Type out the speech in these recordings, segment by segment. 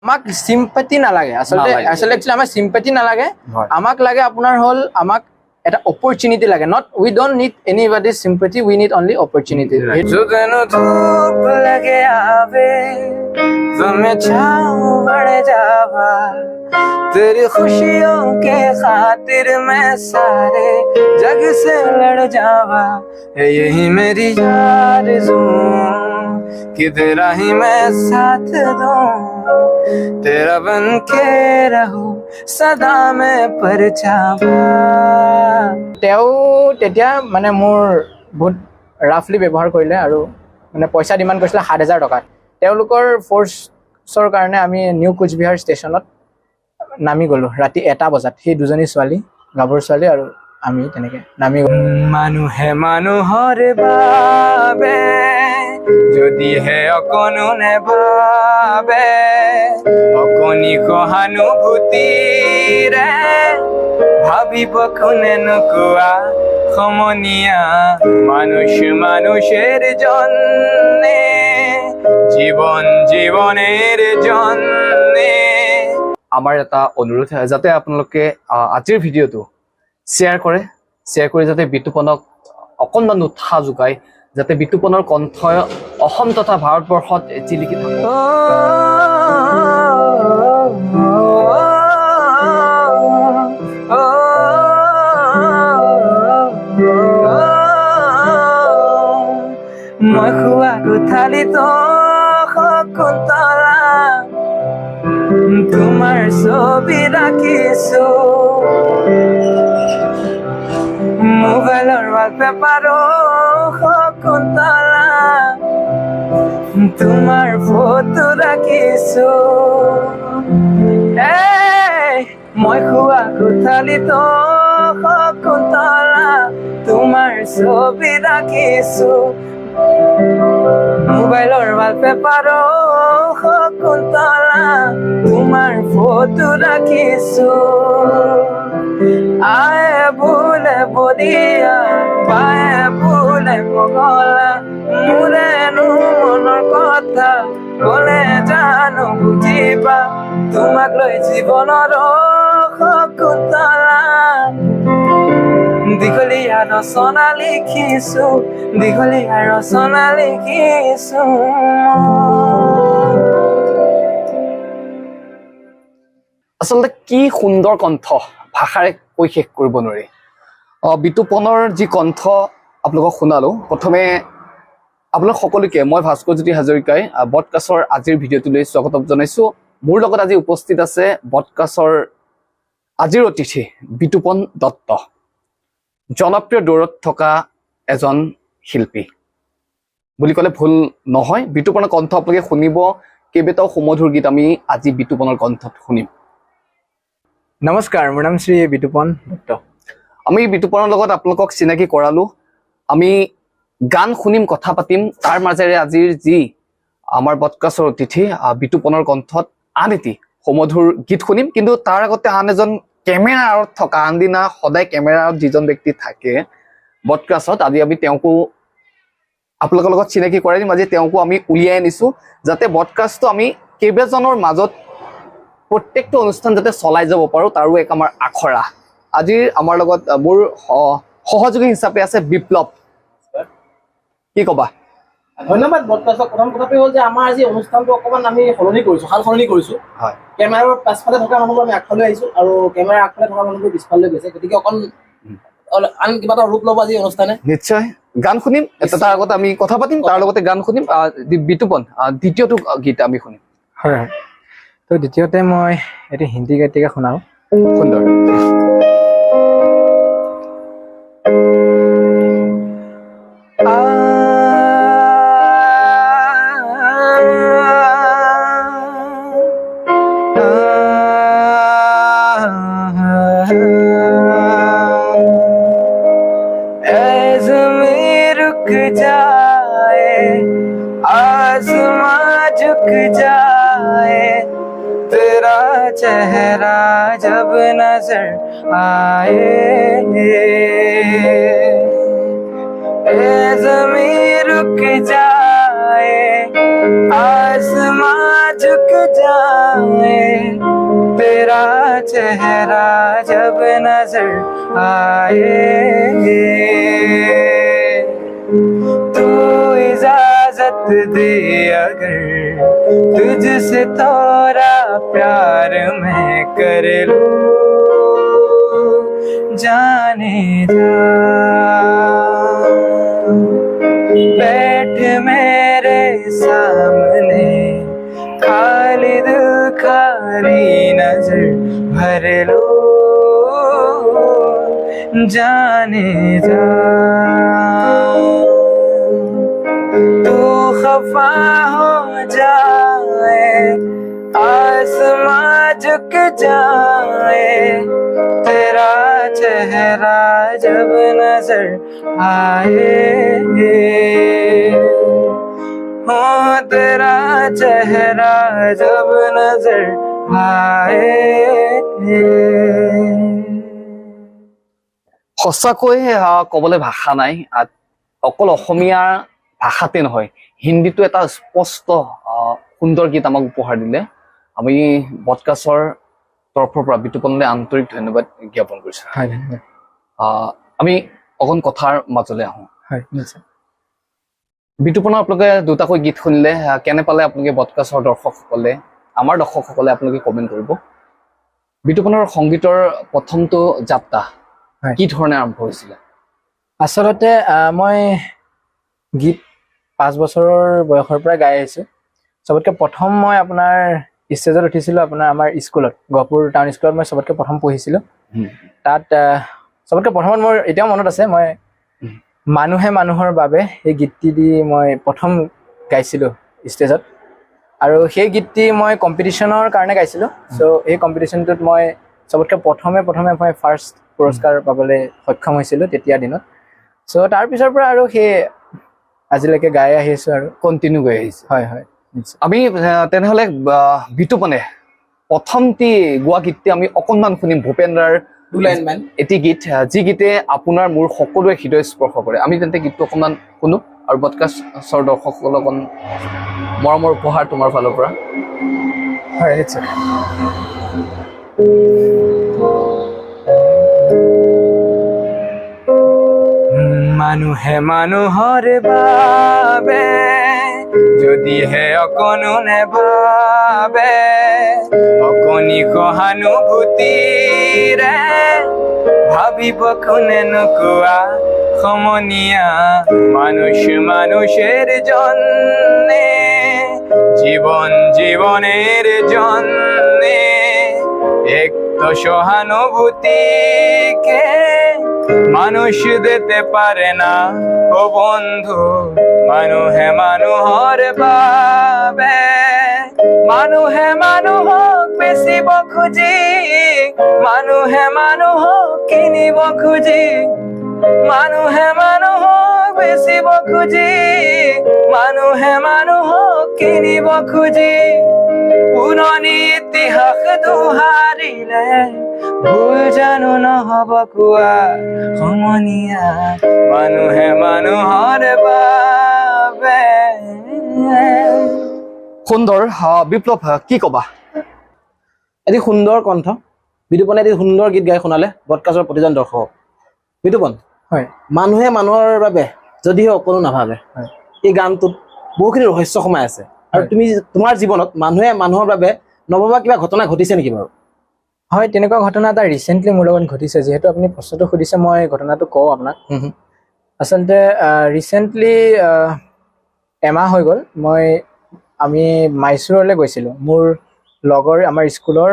আমাক চিম্পাতি নালাগে আচলতে। নালাগে। আচলতে একচুৱেলি আমাক চিম্পাতি নালাগে। আমাক লাগে আপোনাৰ হ'ল আমাক এটা অপৰচুনিটি লাগে। Not, we don't need anybody sympathy, we need only opportunity. যোগেনো ধূপ লাগে আবে তুমি ছাও বড় যাবা, तेरी खुशियों के खातिर मैं सारे जग से लड़ जावा, यही मेरी आरज़ू कि तेरा ही मैं साथ दूं, तेरा बन के रहूं सदा मैं परछावा। তেওঁ তেতিয়া মানে মোৰ বহুত ৰাফলি ব্যৱহাৰ কৰিলে আৰু মানে পইচা ডিমাণ্ড কৰিছিলে 7000 টকা। তেওঁলোকৰ ফ'ৰ্চৰ কাৰণে আমি নিউ কোচবিহাৰ ষ্টেচনত নামি গ'লোঁ ৰাতি 1টা বজাত। সেই দুজনী ছোৱালী, গাভৰু ছোৱালী আৰু আমি তেনেকে নামি গ'লো। মানুহে মানুহৰ বাবে যদিহে অকণো নেভাবে, অকণি সহানুভূতিৰে ভাবিব কোনেনো কোৱা সমনীয়া। মানুষ মানুষেৰ জন্যে, জীৱন জীৱনেৰ জন্যে। আমাৰ এটা অনুৰোধ যাতে আপোনালোকে আজিৰ ভিডিঅ'টো শ্বেয়াৰ কৰে, শ্বেয়াৰ কৰি যাতে বিতুপনক অকণমান উৎসাহ যোগায়, যাতে বিতুপনৰ কণ্ঠই অসম তথা ভাৰতবৰ্ষত জিলিকি থাকক। মই শোৱা কোঠালিত শকুন্তলা তোমাৰ ছবি ৰাখিছো, মোবাইলৰ ৱালপেপাৰো শকুন্তলা তোমাৰ ফটো ৰাখিছো। এই মই শোৱা কোঠালিত শকুন্তলা তোমাৰ ছবি ৰাখিছো, মোবাইলৰ ৱালপেপাৰো শকুন্তলা তোমাৰ ফটো ৰাখিছো। আয়ে বোলে বদিয়া, বায়ে বোলে পগলা, মোৰেনো মনৰ কথা ক'লে জানো বুজিবা, তোমাক লৈ জীৱনৰ শকুন্তলা দীঘলীয়া ৰচনা লিখিছো, দীঘলীয়া ৰচনা লিখিছো। আচলতে কি সুন্দৰ কণ্ঠ, ভাষাৰে কৈ শেষ কৰিব নোৱাৰি। বিতুপনৰ যি কণ্ঠ আপোনালোকক শুনালো, প্ৰথমে আপোনালোক সকলোকে মই ভাস্কৰ জ্যোতি হাজৰিকাই বডকাষ্টৰ আজিৰ ভিডিঅ'টোলৈ স্বাগতম জনাইছো। মোৰ লগত আজি উপস্থিত আছে বডকাষ্টৰ আজিৰ অতিথি বিতুপন দত্ত, জনপ্ৰিয় দৌৰত থকা এজন শিল্পী বুলি ক'লে ভুল নহয়। বিতুপনৰ কণ্ঠ আপোনালোকে শুনিব, কেইবাটাও সুমধুৰ গীত আমি আজি বিতুপনৰ কণ্ঠত শুনিম। নমস্কাৰ, মোৰ নাম শ্ৰী বিতুপন দত্ত। আমি বিতুপনৰ লগত আপোনালোকক চিনাকি কৰালো। আমি গান শুনিম, কথা পাতিম, তাৰ মাজেৰে আজিৰ যি আমাৰ বডকাষ্টৰ অতিথি বিতুপনৰ কণ্ঠত আন এটি সুমধুৰ গীত শুনিম। কিন্তু তাৰ আগতে আন এজন কেমেৰাৰ আঁৰত থকা, আনদিনা সদায় কেমেৰাৰ আঁৰত যিজন ব্যক্তি থাকে বডকাষ্টত, আজি আমি তেওঁকো আপোনালোকৰ লগত চিনাকি কৰাই দিম। আজি তেওঁকো আমি উলিয়াই আনিছো যাতে বডকাষ্টটো আমি কেইবাজনৰ মাজত প্ৰত্যেকটো অনুষ্ঠান যাতে চলাই যাব পাৰো, তাৰো এক আমাৰ আখৰা। আজিৰ আমাৰ লগত মোৰ সহযোগী হিচাপে আছে বিপ্লৱ। কি কবা? ধন্যবাদ বডকাষ্টক। প্ৰথম কথাটো হ'ল যে আমাৰ আজি অনুষ্ঠানটো অকণমান আমি সলনি কৰিছো, সাল সলনি কৰিছো। কেমেৰাৰ পাছফালে থকা মানুহবোৰ আমি আগফালে আহিছো আৰু কেমেৰাৰ আগফালে থকা মানুহবোৰ পিছফালে গৈছে, গতিকে অকণ আন কিবা এটা ৰূপ ল'ব আজি অনুষ্ঠানে। নিশ্চয় গান শুনিম, এটা তাৰ আগতে আমি কথা পাতিম, তাৰ লগতে গান শুনিম। বিতুপন, দ্বিতীয়টো গীত আমি শুনিম। হয় হয়, তো দ্বিতীয়তে মই এটি হিন্দী গীতিকে শুনাওঁ। সুন্দৰ। रुक जाए, आसमां झुक जाए, तेरा चेहरा जब नजर आए, ए ज़मीं रुक जाए, आसमां झुक जाए, तेरा चेहरा जब नजर आए। तू इजाजत दे अगर, तुझसे थोड़ा प्यार मैं कर लूं, जाने जा। बैठ मेरे सामने, खाली दिल खाली नजर भर लो, जाने जा। तू खफा हो जाए, आसमां झुक जाए, तेरा चेहरा जब नजर आए। हो तेरा चेहरा जब नजर आए। সঁচাকৈ ক'বলৈ ভাষা নাই। অকল অসমীয়া ভাষাতে নহয়, হিন্দীতো এটা স্পষ্ট সুন্দৰ গীত আমাক উপহাৰ দিলে। আমি বডকাষ্টৰ তৰফৰ পৰা বিতুপনলৈ আন্তৰিক ধন্যবাদ জ্ঞাপন কৰিছো। হয়, ধন্যবাদ। আমি অকণ কথাৰ মাজলৈ আহোঁ। হয়, নিশ্চয়। বিতুপনৰ আপোনালোকে দুটাকৈ গীত শুনিলে, কেনে পালে আপোনালোকে, বডকাষ্টৰ দৰ্শকসকলে, আমাৰ দৰ্শকসকলে আপোনালোকে কমেণ্ট কৰিব। বিতুপনৰ সংগীতৰ প্ৰথমটো যাত্ৰা কি ধৰণে আৰম্ভ হৈছিলে? আচলতে মই গীত 5 বছৰৰ বয়সৰ পৰা গাই আহিছোঁ। চবতকৈ প্ৰথম মই আপোনাৰ ষ্টেজত উঠিছিলোঁ আপোনাৰ আমাৰ স্কুলত, গহপুৰ টাউন স্কুলত মই চবতকৈ প্ৰথম পঢ়িছিলোঁ। তাত চবতকৈ প্ৰথমত মোৰ এতিয়াও মনত আছে, মই "মানুহে মানুহৰ বাবে" এই গীতটি দি মই প্ৰথম গাইছিলোঁ ষ্টেজত। আৰু সেই গীতটি মই কম্পিটিশ্যনৰ কাৰণে গাইছিলোঁ। চ' এই কম্পিটিশ্যনটোত মই চবতকৈ প্ৰথমে প্ৰথমে মই ফাৰ্ষ্ট পুৰস্কাৰ পাবলৈ সক্ষম হৈছিলোঁ তেতিয়া দিনত। চ' তাৰপিছৰ পৰা আৰু সেই আজিলৈকে গাই আহিছোঁ আৰু। কণ্টিনিউ গৈ আহিছে। হয়, নিশ্চয়। আমি তেনেহ'লে বিতুপনে প্ৰথমটি গোৱা গীতটি আমি অকণমান শুনিম, ভূপেন দাৰ দুলাইন মান। এটি গীত, যি গীতে আপোনাৰ মোৰ সকলোৰে হৃদয় স্পৰ্শ কৰে। আমি তেন্তে গীতটো অকণমান শুনো আৰু বডকাষ্টৰ দৰ্শকসকলক অকণ মৰমৰ উপহাৰ তোমাৰ ফালৰ পৰা। হয়, নিশ্চয়। মানুহে মানুহৰ বাবে যদিহে অকণো নেভাবে, অকণি সহানুভূতিৰে ভাবিব কোনেনো কোৱা সমনীয়া? মানুষ মানুষের জন্যে, জীবন জীবনের জন্যে একটু সহানুভূতিকে মানুষ দিতে পারে না, ও বন্ধু, মানুহে মানুহৰ বাবে। মানুহে মানুহক বেচিব খুজি, মানুহে মানুহক কিনিব খুজি, মানুহে মানুহক বেচিব খুজি, মানুহে মানুহক কিনিব খুজি, পুৰণি ইতিহাস দোহাৰিলে ভুল জানো নহব কোৱা সমনীয়া? মানুহে মানুহৰ বাবে। সুন্দৰ। বিপ্লৱ, কি কবা? এটি সুন্দৰ কণ্ঠ বিতুপনে এটি সুন্দৰ গীত গাই শুনালে বডকাষ্টৰ প্ৰতিজন দৰ্শকক। বিতুপন, মানুহে মানুহৰ বাবে যদিহে অকণো নাভাবে, এই গানটোত বহুখিনি ৰহস্য সোমাই আছে আৰু তুমি তোমাৰ জীৱনত মানুহে মানুহৰ বাবে নভবা কিবা ঘটনা ঘটিছে নেকি বাৰু? হয়, তেনেকুৱা ঘটনা এটা ৰিচেণ্টলি মোৰ লগত ঘটিছে। যিহেতু আপুনি প্ৰশ্নটো সুধিছে, মই ঘটনাটো কওঁ আপোনাক। আচলতে ৰিচেণ্টলি এমাহ হৈ গ'ল, আমি মাইচুৰলৈ গৈছিলোঁ। মোৰ লগৰ, আমাৰ স্কুলৰ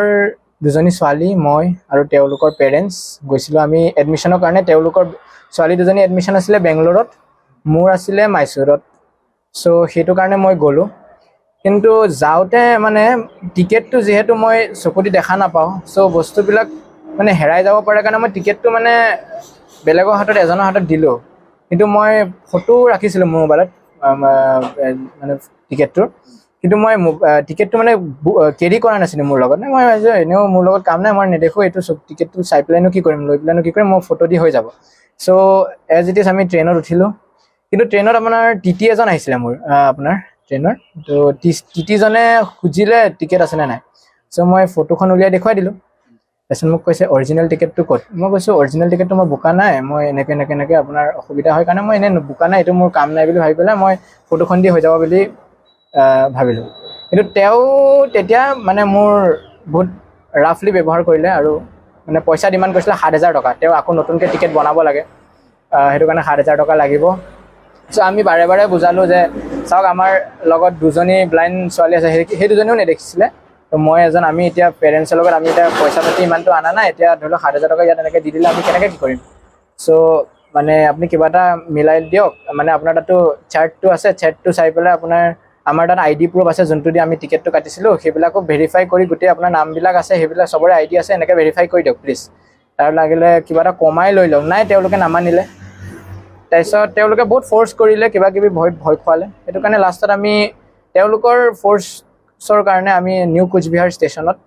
দুজনী ছোৱালী, মই আৰু তেওঁলোকৰ পেৰেণ্টছ গৈছিলোঁ আমি এডমিশ্যনৰ কাৰণে। তেওঁলোকৰ ছোৱালী দুজনী এডমিশ্যন আছিলে বেংগলোৰত, মোৰ আছিলে মাইচুৰত। চ' সেইটো কাৰণে মই গ'লোঁ। কিন্তু যাওঁতে মানে টিকেটটো যিহেতু মই চকুদি দেখা নাপাওঁ, চ' বস্তুবিলাক মানে হেৰাই যাব পাৰে কাৰণে মই টিকেটটো মানে বেলেগৰ হাতত, এজনৰ হাতত দিলোঁ। কিন্তু মই ফটো ৰাখিছিলোঁ মোৰ মোবাইলত মানে টিকেটটোৰ। কিন্তু মই টিকেটটো মানে কেৰি কৰা নাছিলোঁ মোৰ লগত। মই ভাবিছোঁ এনেও মোৰ লগত কাম নাই, মই নেদেখোঁ এইটো, টিকেটটো চাই পেলাইনো কি কৰিম, লৈ পেলাইনো কি কৰিম, মই ফটো দি হৈ যাব। চ' এজ it is আমি ট্ৰেইনত উঠিলোঁ। কিন্তু ট্ৰেইনত আপোনাৰ টিটি এজন আহিছিলে মোৰ আপোনাৰ ট্ৰেইনৰ। ত' টিটিজনে সুধিলে টিকেট আছেনে নাই। চ' মই ফটোখন উলিয়াই দেখুৱাই দিলোঁ। তাৰপিছত মোক কৈছে, অৰিজিনেল টিকেটটো ক'ত? মই কৈছোঁ, অৰিজিনেল টিকেটটো মই বুকা নাই, মই এনেকৈ এনেকৈ এনেকৈ আপোনাৰ অসুবিধা হয় কাৰণে মই এনেই বুকা নাই, এইটো মোৰ কাম নাই বুলি ভাবি পেলাই মই ফটোখন দি হৈ যাব বুলি ভাবিলোঁ। কিন্তু তেওঁ তেতিয়া মানে মোৰ বহুত ৰাফলি ব্যৱহাৰ কৰিলে আৰু মানে পইচা ডিমাণ্ড কৰিছিলে 7000 টকা। তেওঁ আকৌ নতুনকৈ টিকেট বনাব লাগে, সেইটো কাৰণে 7000 টকা লাগিব। চ' আমি বাৰে বাৰে বুজালোঁ যে চাওক, আমাৰ লগত দুজনী ব্লাইণ্ড ছোৱালী আছে, সেই দুজনীও নেদেখিছিলে, ত' মই এজন, আমি এতিয়া পেৰেণ্টছৰ লগত আমি এতিয়া পইচা পাতি ইমানটো অনা নাই। এতিয়া ধৰি লওক 7000 টকা ইয়াত এনেকৈ দি দিলে আমি কেনেকৈ কি কৰিম? চ' মানে আপুনি কিবা এটা মিলাই দিয়ক। মানে আপোনাৰ তাতো চাৰ্টটো আছে, চাৰ্টটো চাই পেলাই আপোনাৰ আমাৰ তাত আই ডি প্ৰুফ আছে, যোনটো দি আমি টিকেটটো কাটিছিলোঁ, সেইবিলাকো ভেৰিফাই কৰি গোটেই আপোনাৰ নামবিলাক আছে, সেইবিলাক চবৰে আই ডি আছে, এনেকৈ ভেৰিফাই কৰি দিয়ক প্লিজ, তাৰ লাগিলে কিবা এটা কমাই লৈ লওক। নাই, তেওঁলোকে নামানিলে। তাৰপিছত তেওঁলোকে বহুত ফ'ৰ্চ কৰিলে, কিবা কিবি ভয় ভয় খুৱালে। সেইটো কাৰণে লাষ্টত আমি তেওঁলোকৰ ফ'ৰ্চৰ কাৰণে আমি নিউ কোচবিহাৰ ষ্টেচনত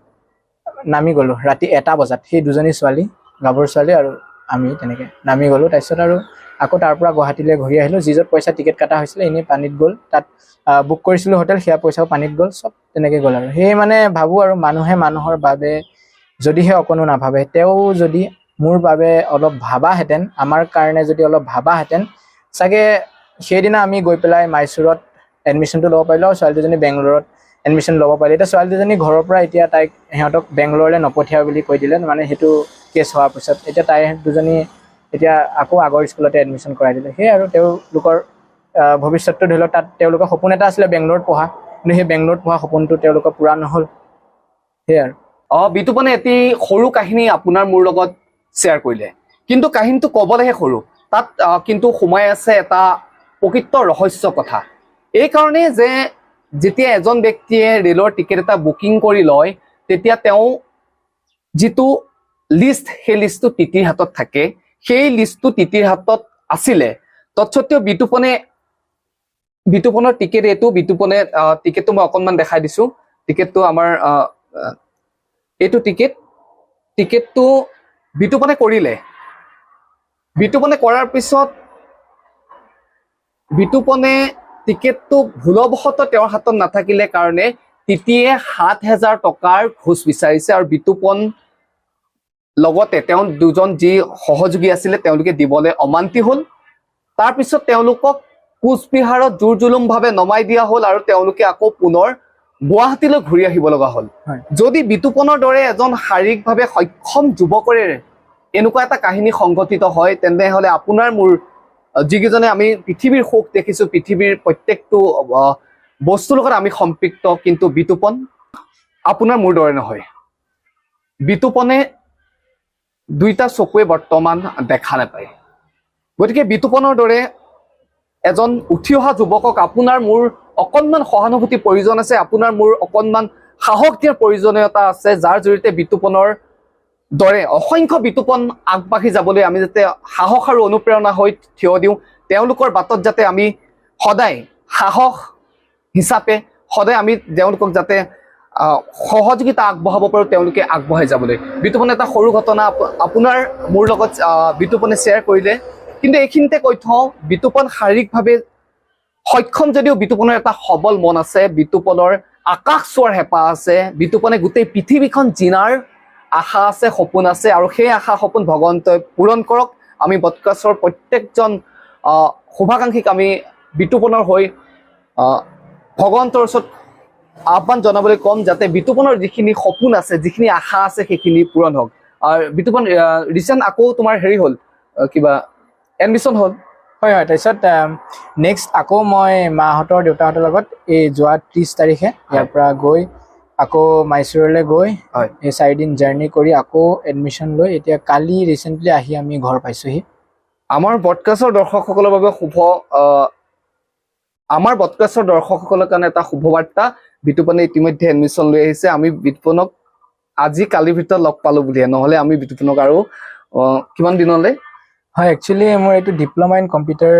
নামি গ'লোঁ ৰাতি 1টা বজাত। সেই দুজনী ছোৱালী, গাভৰু ছোৱালী আৰু আমি তেনেকৈ নামি গ'লোঁ। তাৰপিছত আৰু আকৌ তাৰ পৰা গুৱাহাটীলৈ ঘূৰি আহিলোঁ। যি য'ত পইচা টিকেট কটা হৈছিলে, এনেই পানীত গ'ল। তাত বুক কৰিছিলোঁ হোটেল, সেয়া পইচাও পানীত গ'ল, চব তেনেকৈ গ'ল। আৰু সেয়ে মানে ভাবোঁ আৰু মানুহে মানুহৰ বাবে যদিহে অকণো নাভাবে, তেওঁ যদি মোৰ বাবে অলপ ভাবাহেঁতেন, আমাৰ কাৰণে যদি অলপ ভাবাহেঁতেন, চাগে সেইদিনা আমি গৈ পেলাই মাইচুৰত এডমিশ্যনটো ল'ব পাৰিলোঁ আৰু ছোৱালী দুজনী বেংগলোৰত এডমিশ্যন ল'ব পাৰিলে। এতিয়া ছোৱালী দুজনী ঘৰৰ পৰা এতিয়া তাইক সিহঁতক বেংগলোৰলৈ নপঠিয়া বুলি কৈ দিলে। মানে সেইটো কেছ হোৱাৰ পিছত এতিয়া তাই দুজনী এতিয়া আকৌ আগৰ স্কুলতে এডমিশ্যন কৰাই দিলে। সেয়াই আৰু তেওঁলোকৰ ভৱিষ্যতটো ধৰি লওক তাত তেওঁলোকৰ সপোন এটা আছিলে বেংগলোৰত পঢ়া, কিন্তু সেই বেংগলোৰত পঢ়া সপোনটো তেওঁলোকৰ পূৰা নহ'ল। সেয়াই আৰু। বিতুপনে এটি সৰু কাহিনী আপোনাৰ মোৰ লগত শ্বেয়াৰ কৰিলে, কিন্তু কাহিনীটো ক'বলৈহে সৰু, তাত কিন্তু সোমাই আছে এটা প্ৰকৃত ৰহস্য কথা। এই কাৰণেই যে যেতিয়া এজন ব্যক্তিয়ে ৰেলৰ টিকেট এটা বুকিং কৰি লয়, তেতিয়া তেওঁ যিটো লিষ্ট, সেই লিষ্টটো টিটিৰ হাতত থাকে। সেই লিষ্টটো টিটিৰ হাতত আছিলে। তৎসত্বেও বিতুপনৰ টিকেট এইটো, বিতুপনে টিকেটটো মই অকণমান দেখাই দিছো। টিকেটটো আমাৰ আহ, আহ, এইটো টিকেটটো বিতুপনে কৰিলে। বিতুপনে কৰাৰ পিছত বিতুপনে টিকেটটো ভুলবশতঃ তেওঁৰ হাতত নাথাকিলে কাৰণে টিটিয়ে 7000 টকাৰ ঘোচ বিচাৰিছে আৰু বিতুপন লগতে তেওঁ দুজন যি সহযোগী আছিলে, তেওঁলোকে দিবলৈ অমান্তি হ'ল। তাৰপিছত তেওঁলোকক কোচবিহাৰত জোৰ জুলুমভাৱে নমাই দিয়া হ'ল আৰু তেওঁলোকে আকৌ পুনৰ গুৱাহাটীলৈ ঘূৰি আহিব লগা হ'ল। যদি বিতুপনৰ দৰে এজন শাৰীৰিকভাৱে সক্ষম যুৱকৰে এনেকুৱা এটা কাহিনী সংঘটিত হয়, তেনেহ'লে আপোনাৰ মোৰ যিকেইজনে আমি পৃথিৱীৰ সুখ দেখিছো, পৃথিৱীৰ প্ৰত্যেকটো বস্তুৰ লগত আমি সম্পৃক্ত, কিন্তু বিতুপন আপোনাৰ মোৰ দৰে নহয়। বিতুপনে দুইটা চকুৱে বৰ্তমান দেখা নাপায়। গতিকে বিতুপনৰ দৰে এজন উঠি অহা যুৱকক আপোনাৰ মোৰ অকণমান সহানুভূতি প্ৰয়োজন আছে, আপোনাৰ মোৰ অকণমান সাহস দিয়াৰ প্ৰয়োজনীয়তা আছে, যাৰ জৰিয়তে বিতুপনৰ দৰে অসংখ্য বিতুপন আগবাঢ়ি যাবলৈ আমি যাতে সাহস আৰু অনুপ্ৰেৰণা হৈ থিয় দিওঁ, তেওঁলোকৰ বাটত যাতে আমি সদায় সাহস হিচাপে সদায় আমি তেওঁলোকক যাতে সহযোগিতা আগবঢ়াব পাৰোঁ তেওঁলোকে আগবঢ়াই যাবলৈ। বিতুপনে এটা সৰু ঘটনা আপোনাৰ মোৰ লগত বিতুপনে শ্বেয়াৰ কৰিলে, কিন্তু এইখিনিতে কৈ থওঁ, বিতুপন শাৰীৰিকভাৱে সক্ষম যদিও বিতুপনৰ এটা সবল মন আছে, বিতুপনৰ আকাশ চোৱাৰ হেঁপাহ আছে, বিতুপনে গোটেই পৃথিৱীখন জিনাৰ আশা আছে, সপোন আছে আৰু সেই আশা সপোন ভগৱন্তই পূৰণ কৰক। আমি বডকাষ্টৰ প্ৰত্যেকজন শুভাকাংক্ষীক আমি বিতুপনৰ হৈ ভগৱন্তৰ ওচৰত আহ্বান জনাবলৈ ক'ম যাতে বিতুপনৰ যিখিনি সপোন আছে, যিখিনি আশা আছে, সেইখিনি পূৰণ হওক। আৰু বিতুপন, ৰিচেণ্ট আকৌ তোমাৰ হেৰি হ'ল, কিবা এডমিশ্যন হ'ল? হয়, তাৰপিছত নেক্সট আকৌ মই মাহঁতৰ দেউতাহঁতৰ লগত এই যোৱা 30 তাৰিখে ইয়াৰ পৰা গৈ আকৌ মাইচুৰলৈ গৈ এই 4 দিন জাৰ্ণি কৰি আকৌ এডমিশ্যন লৈ এতিয়া কালি ৰিচেণ্টলি আহি আমি ঘৰ পাইছোহি। আমাৰ বডকাষ্টৰ দৰ্শকসকলৰ কাৰণে এটা শুভ বাৰ্তা, বিতুপনে ইতিমধ্যে এডমিশ্যন লৈ আহিছে। আমি বিতুপনক আজি কালিৰ ভিতৰত লগ পালো বুলিহে, নহ'লে আমি বিতুপনক আৰু কিমান দিনলে? হয়, একচুৱেলি মোৰ এইটো ডিপ্ল'মা ইন কম্পিউটাৰ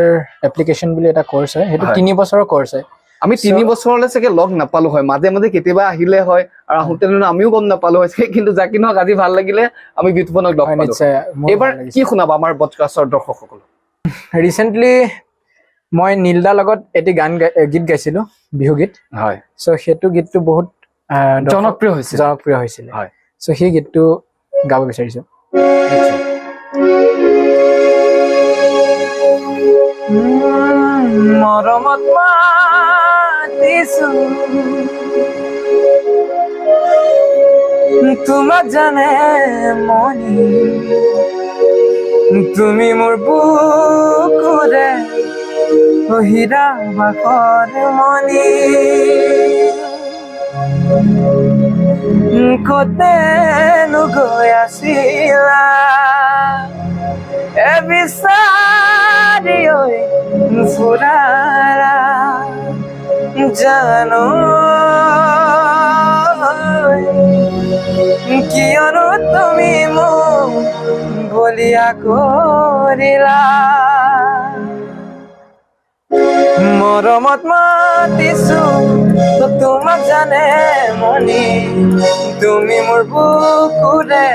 এপ্লিকেশ্যন বুলি এটা কৰ্চ হয়, সেইটো 3 বছৰৰ কৰ্চ হয়। আমি 3 বছৰলৈ চাগে লগ নাপালো হয়, মাজে মাজে কেতিয়াবা আহিলে হয় আৰু আহোঁতে আমিও গম নাপালো হয় চাগে। কিন্তু যাকি নহওক, আজি ভাল লাগিলে আমি বিতুপনক লগ পালো। নিশ্চয়, মোৰো এইবাৰ ভাল লাগিছে। কি শুনাবা আমাৰ বডকাষ্টৰ দৰ্শকসকলক? ৰিচেণ্টলি মই নীলদাৰ লগত এটি গীত গাইছিলোঁ। বিহুগীত। চ' সেইটো গীতটো বহুত জনপ্ৰিয় হৈছে। জনপ্ৰিয় হৈছিলে। চ' সেই গীতটো গাব বিচাৰিছো। মৰমত মাতিছো তোমাক জানে মনি, তুমি মোৰ বুকুৰে হীৰা বাখৰ মণি। ক'তেনো গৈ আছিলা এ বিচাৰি ঐ ফুৰালা জানো, কিয়নো তুমি মোক বলিয়া কৰিলা। মৰমত মাতিছো তোমাক জানে মনি, তুমি মোৰ বুকুৰে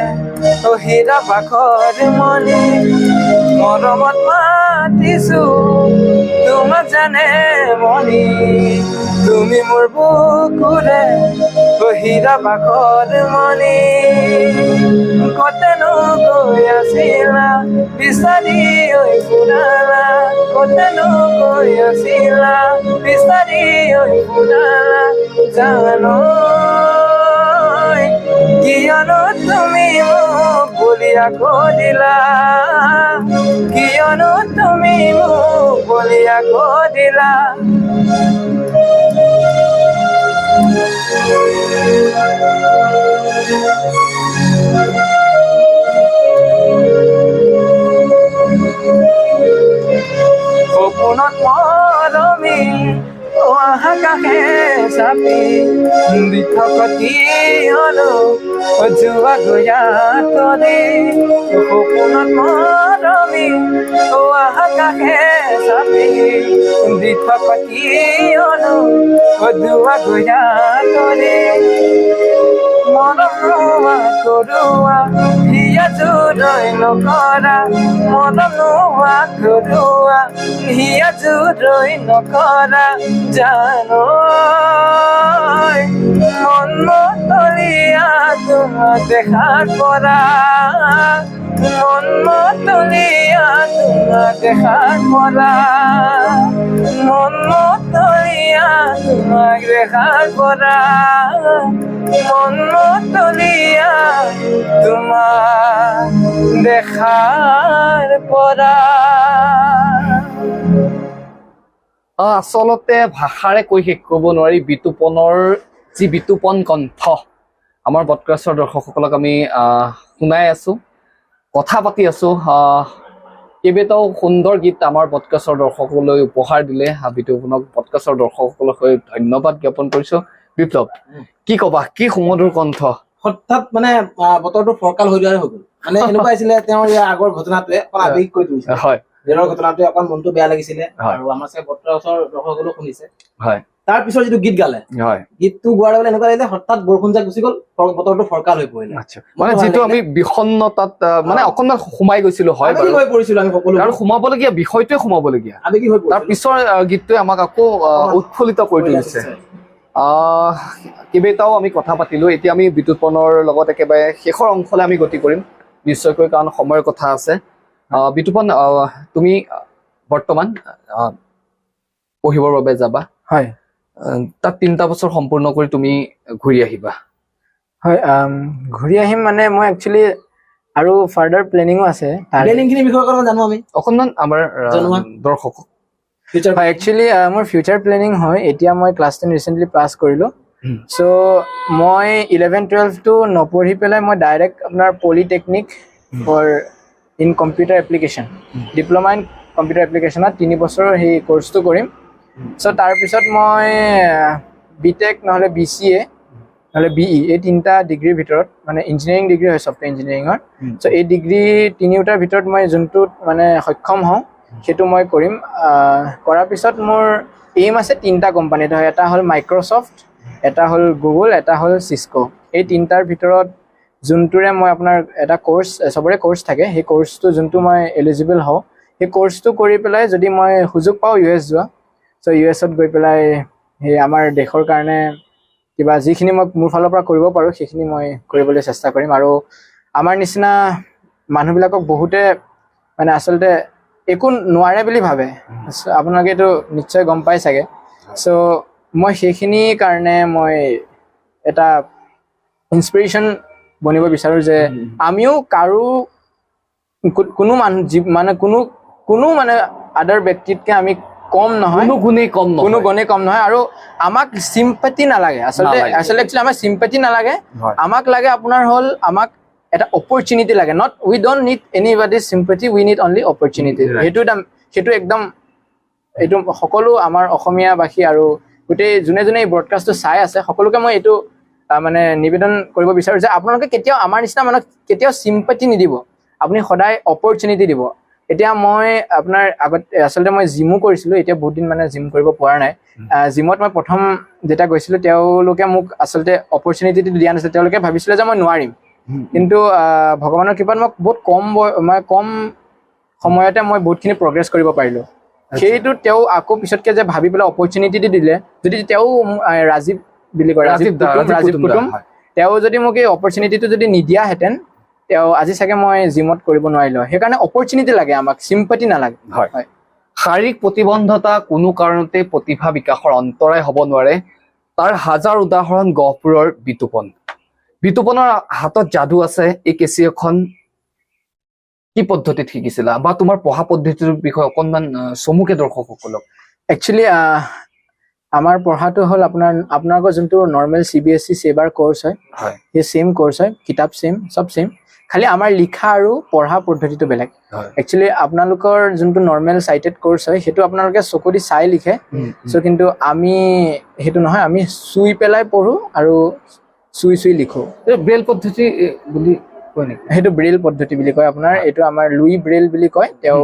হীৰা পাখৰ মণি। মৰমত মাতিছো তোমাক জানে মনি, তুমি মোৰ বুকুৰে হীৰা পাখৰ মণি। ক'তেনো গৈ আছিলা বিচাৰি ঐ ফুৰালা, ক'তেনো গৈ আছিলা বিচাৰি ঐ ফুৰালা জানো, কিয়নো তুমি মোক বলিয়া কৰিলা, কিয়নো তুমি মোক বলিয়া কৰিলা। সপোনত মৰমী আকাশে চাপি দিঠকতি হলো যোৱা গয়া তৰি। সপোনত মৰমী আকাশে চাপি দিঠকতি হলো যোৱা গয়া তৰি। মৰম নোহোৱা কৰোৱা হিয়া জোৰৈ নকৰা, মৰম নোহোৱা কৰোৱা হিয়া জোৰৈ নকৰা জানো, মন মতলীয়া তোমাক দেখাৰ পৰা, মন মতলীয়া তোমাক দেখাৰ পৰা, মন মতলীয়া তোমাক দেখাৰ পৰা, মন মতলীয়া তোমাক দেখাৰ পৰা। আচলতে ভাষাৰে কৈ শেষ কৰিব নোৱাৰি বিতুপনৰ যি বিতুপন কণ্ঠ। আমাৰ পডকাষ্টৰ দৰ্শকসকলক আমি শুনাই আছো, কথা পাতি আছো। কেইবাটাও সুন্দৰ গীত আমাৰ পডকাষ্টৰ দৰ্শকসকললৈ উপহাৰ দিলে। বিতুপনক পডকাষ্টৰ দৰ্শকসকলক হৈ ধন্যবাদ জ্ঞাপন কৰিছো। বিপ্লৱ, কি কবা, কি সুমধুৰ কণ্ঠ! হঠাৎ মানে বতৰটো ফৰকাল হৈ যোৱাৰ হৈ গ'ল। মানে এনেকুৱা আছিলে, তেওঁৰ ইয়াৰ আগৰ ঘটনাটোৱে অকণ আৱেগিক কৰি তুলিছিলে। ৰেলৰ ঘটনাটোৱে অকণ মনটো বেয়া লাগিছিলে আৰু আমাৰ চাগে বতৰৰ দৰ্শকসকলেও শুনিছে। তাৰ পিছত যিটো গীত গালে, গীতটো গোৱাৰ লগে লগে এনেকুৱা লাগিলে হঠাৎ বৰষুণ জাক গুচি গ'ল, বতৰটো ফৰকাল হৈ পৰিলে। মানে মনটো ভাল যিটো লাগিলে। আমি বিষণ্ণতাত মানে অকণমান সোমাই গৈছিলো, হয় আৱেগিক বাৰু, হৈ পৰিছিলো আমি সকলো, কাৰণ সোমাবলগীয়া বিষয়টোৱে সোমাবলগীয়া। আৱেগিক হৈ তাৰ পৰিছিলো। পিছৰ গীতটোৱে আমাক আকৌ উৎফুল্লিত কৰি তুলিছে। কেইবাটাও আমি কথা পাতিলো। এতিয়া আমি বিতুপনৰ লগত একেবাৰে শেষৰ অংশলৈ আমি গতি কৰিম নিশ্চয়কৈ, কাৰণ সময়ৰ কথা আছে। বিতুপন, তুমি বৰ্তমান পঢ়িবৰ বাবে যাবা। হয়। তাত 3টা বছৰ সম্পূৰ্ণ কৰি তুমি ঘূৰি আহিবা। হয়, ঘূৰি আহিম মানে মই একচুৱেলি আৰু ফাৰ্ডাৰ প্লেনিঙো আছে তাৰ। প্লেনিং খিনিৰ বিষয়ে অকণমান জানো আমি। অকণমান আমাৰ জনোৱা। দৰ্শকক। ফিউচাৰ। হয়, একচুৱেলি মোৰ ফিউচাৰ প্লেনিং হয়, এতিয়া মই ক্লাছ 10 ৰিচেণ্টলি পাছ কৰিলোঁ। চ' মই 11 টুৱেলভটো নপঢ়ি পেলাই মই ডাইৰেক্ট আপোনাৰ polytechnic for in computer application, diploma in computer এপ্লিকেশ্যনত 3 বছৰৰ সেই কৰ্চটো কৰিম। চ' তাৰপিছত মই বি টেক নহ'লে বি চি এ নহ'লে বি ই, এই 3টা ডিগ্ৰীৰ ভিতৰত, মানে ইঞ্জিনিয়াৰিং ডিগ্ৰী হয় ছফ্টৱেৰ ইঞ্জিনিয়াৰিঙৰ। চ' এই ডিগ্ৰী তিনিওটাৰ ভিতৰত মই যোনটোত মানে সক্ষম হওঁ সেইটো মই কৰিম। কৰাৰ পিছত মোৰ এইম আছে 3টা কোম্পানীত হয়, এটা হ'ল মাইক্ৰ'ছফ্ট, এটা হ'ল গুগল, এটা হ'ল চিস্কো। এই 3টাৰ ভিতৰত যোনটোৰে মই আপোনাৰ এটা কৰ্চ, চবৰে কৰ্চ থাকে, সেই কৰ্চটো যোনটো মই এলিজিবল হওঁ সেই কৰ্চটো কৰি পেলাই যদি মই সুযোগ পাওঁ ইউ এছ যোৱা, চ' ইউ এছত গৈ পেলাই সেই আমাৰ দেশৰ কাৰণে কিবা যিখিনি মই মোৰ ফালৰ পৰা কৰিব পাৰোঁ, সেইখিনি মই কৰিবলৈ চেষ্টা কৰিম। আৰু আমাৰ নিচিনা মানুহবিলাকক বহুতে মানে আচলতে একো নোৱাৰে বুলি ভাবে। So, আপোনালোকে এইটো নিশ্চয় গম পাই চাগে। চ' মই সেইখিনিৰ কাৰণে মই এটা ইনস্পিৰেশ্যন বনিব বিচাৰোঁ যে আমিও কাৰো কোনো মানুহ মানে কোনো কোনো মানে আদাৰ ব্যক্তিতকে আমি কম নহয়। কোনো গুণেই কম নহয়। কোনো গুণেই কম নহয় আৰু আমাক চিম্পাতি নালাগে আচলতে। নালাগে। আচলতে একচুৱেলি আমাক চিম্পাতি নালাগে। আমাক লাগে আপোনাৰ হ'ল আমাক এটা অপৰচুনিটি লাগে। Not, we don't need anybody sympathy, we need only opportunity. সেইটো একদম এইটো সকলো আমাৰ অসমীয়াবাসী আৰু গোটেই যোনে যোনে এই ব্ৰডকাষ্টটো চাই আছে, সকলোকে মই এইটো মানে নিবেদন কৰিব বিচাৰোঁ যে আপোনালোকে কেতিয়াও আমাৰ নিচিনা মানুহক কেতিয়াও চিম্পাতি নিদিব, আপুনি সদায় অপৰচুনিটি দিব। এতিয়া মই আপোনাৰ আগত আচলতে মই জিমো কৰিছিলোঁ, এতিয়া বহুত দিন মানে জিম কৰিব পৰা নাই। জিমত মই প্ৰথম যেতিয়া গৈছিলোঁ, তেওঁলোকে মোক আচলতে অপৰচুনিটিটো দিয়া নাছিলে। তেওঁলোকে ভাবিছিলে যে মই নোৱাৰিম। কিন্তু ভগৱানৰ কৃপাত মই বহুত কম মই কম সময়তে মই বহুতখিনি প্ৰগ্ৰেছ কৰিব পাৰিলোঁ। সেইটো তেওঁ আকৌ পিছতকে যে ভাবি পেলাই অপৰচুনিটিটো দিলে, যদি তেওঁ ৰাজীৱ বুলি কয়, ৰাজীৱ ৰাজীৱ দা, কুটুম, ৰাজীৱ ৰাজীৱ কুটুম দা, কুটুম, হয়। তেওঁ যদি মোক এই অপৰচুনিটিটো যদি নিদিয়াহেঁতেন, তেওঁ আজি চাগে মই জিমত কৰিব নোৱাৰিলো হয়। সেইকাৰণে অপৰচুনিটি লাগে আমাক, চিম্পাতি নালাগে। হয়। শাৰীৰিক প্ৰতিবন্ধতা কোনো কাৰণতে প্ৰতিভা বিকাশৰ অন্তৰায় হ'ব নোৱাৰে, তাৰ হাজাৰ উদাহৰণ গহপুৰৰ বিতুপন। বিতুপনৰ হাতত যাদু আছে। এই কেচিঅ'খন কি পদ্ধতিত শিকিছিলা বা তোমাৰ পঢ়া পদ্ধতিটোৰ বিষয়ে অকণমান চমুকে দৰ্শকসকলক। একচুৱেলি আমাৰ পঢ়াটো হ'ল আপোনাৰ আপোনালোকৰ যোনটো নৰ্মেল চিবিএছই ছেবাৰ কৰ্চ হয়, সেই ছেইম কৰ্চ হয়, কিতাপ ছেইম, চব ছেইম, খালি আমাৰ লিখা আৰু পঢ়া পদ্ধতিটো বেলেগ। একচুৱেলি আপোনালোকৰ যোনটো নৰ্মেল চাইটেড কৰ্চ হয়, সেইটো আপোনালোকে চকু দি চাই লিখে। চ' কিন্তু আমি সেইটো নহয়, আমি চুই পেলাই পঢ়ো আৰু চুই চুই লিখো। এই ব্ৰেইল পদ্ধতি বুলি কয় নেকি? সেইটো ব্ৰেইল পদ্ধতি বুলি কয় আপোনাৰ। এইটো আমাৰ লুই ব্ৰেইল বুলি কয়, তেওঁ